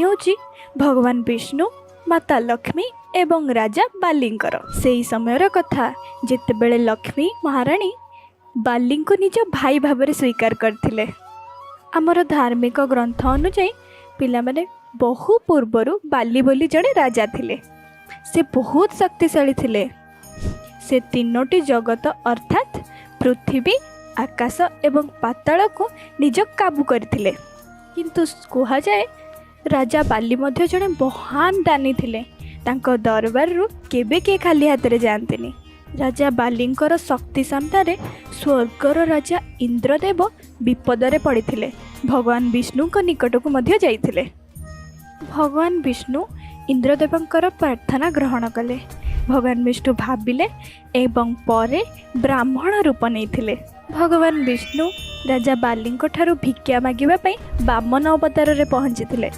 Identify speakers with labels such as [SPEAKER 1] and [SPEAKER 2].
[SPEAKER 1] ହେଉଛି ଭଗବାନ ବିଷ୍ଣୁ, ମାତା ଲକ୍ଷ୍ମୀ ଏବଂ ରାଜା ବାଲିଙ୍କର। ସେହି ସମୟର କଥା, ଯେତେବେଳେ ଲକ୍ଷ୍ମୀ ମହାରାଣୀ ବାଲିଙ୍କୁ ନିଜ ଭାଇ ଭାବରେ ସ୍ୱୀକାର କରିଥିଲେ। ଆମର ଧାର୍ମିକ ଗ୍ରନ୍ଥ ଅନୁଯାୟୀ ପିଲାମାନେ, ବହୁ ପୂର୍ବରୁ ବାଲି ବୋଲି ଜଣେ ରାଜା ଥିଲେ। ସେ ବହୁତ ଶକ୍ତିଶାଳୀ ଥିଲେ। ସେ ତିନୋଟି ଜଗତ, ଅର୍ଥାତ୍ ପୃଥିବୀ, ଆକାଶ ଏବଂ ପାତାଳକୁ ନିଜ କାବୁ କରିଥିଲେ। କିନ୍ତୁ କୁହାଯାଏ, ରାଜା ବାଲି ମଧ୍ୟ ଜଣେ ମହାନ ଦାନୀ ଥିଲେ। ତାଙ୍କ ଦରବାରରୁ କେବେ କିଏ ଖାଲି ହାତରେ ଯାଆନ୍ତିନି। ରାଜା ବାଲିଙ୍କର ଶକ୍ତି ସାମ୍ନାରେ ସ୍ୱର୍ଗର ରାଜା ଇନ୍ଦ୍ରଦେବ ବିପଦରେ ପଡ଼ିଥିଲେ। ଭଗବାନ ବିଷ୍ଣୁଙ୍କ ନିକଟକୁ ମଧ୍ୟ ଯାଇଥିଲେ। ଭଗବାନ ବିଷ୍ଣୁ ଇନ୍ଦ୍ରଦେବଙ୍କର ପ୍ରାର୍ଥନା ଗ୍ରହଣ କଲେ। ଭଗବାନ ବିଷ୍ଣୁ ଭାବିଲେ ଏବଂ ପରେ ବ୍ରାହ୍ମଣ ରୂପ ନେଇଥିଲେ। ଭଗବାନ ବିଷ୍ଣୁ ରାଜା ବାଲିଙ୍କ ଠାରୁ ଭିକ୍ଷା ମାଗିବା ପାଇଁ ବାମନ ଅବତାରରେ ପହଞ୍ଚିଥିଲେ।